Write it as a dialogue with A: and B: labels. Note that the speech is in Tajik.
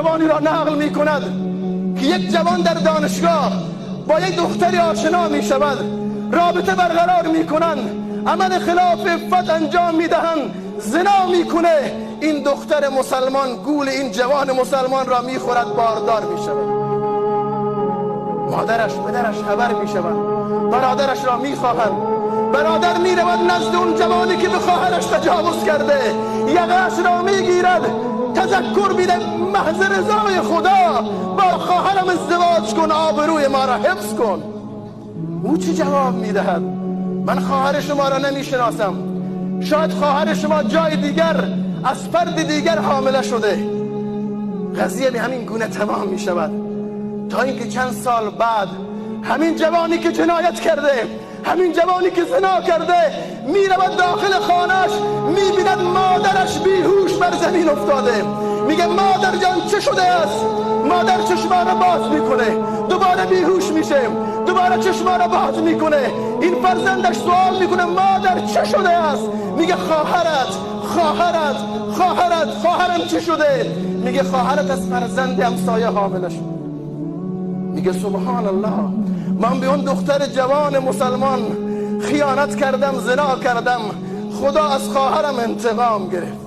A: ҷавоне ро нақл мекунад, ки як ҷавон дар донишгоҳ бо як духтаре ошно мешавад, робита барқарор мекунанд, амали хилофи иффат анҷом медиҳанд, зино мекунад. Ин духтари мусулмон гули ин ҷавони мусулмонро мехӯрад, бордор мешавад. Модараш, падараш хабар мешаванд, бародарашро мехоҳанд. Бародар меравад назди он ҷавоне, ки ба хоҳараш таҷовуз карда, яқаашро мегирад, тазаккур медиҳад: маҳзи ризои Худо бо хоҳарам издивоҷ кун, обрӯи моро ҳифз кун. Ӯ чӣ ҷавоб медиҳад? Ман хоҳари шуморо намешиносам, шояд хоҳари шумо ҷои дигар аз фарди дигар ҳомила шуда. Қазия ба ҳамин гуна тамом мешавад, то инки чанд сол баъд ҳамин ҷавоне, ки ҷиноят карда, ҳамин ҷавоне, ки зино карда, меравад дохили хонааш, мебинад модараш беҳуш бар замин афтода. Мегӯяд: модар ҷон, чӣ шудааст? Модар чашмонро боз мекунад, дубора беҳуш мешавад, дубора чашмонро боз мекунад. Ин фарзандаш савол мекунад: модар, чӣ шудааст? Мегӯяд: хоҳарат, хоҳарат, хоҳарат. Хоҳарам чӣ шуда? Мегӯяд: хоҳарат аз фарзанди ҳамсоя ҳомила шуд. Мегӯяд: субҳоналлоҳ, ман ба он духтари ҷавони мусулмон хиёнат кардам, зино кардам, Худо аз хоҳарам интиқом гирифт.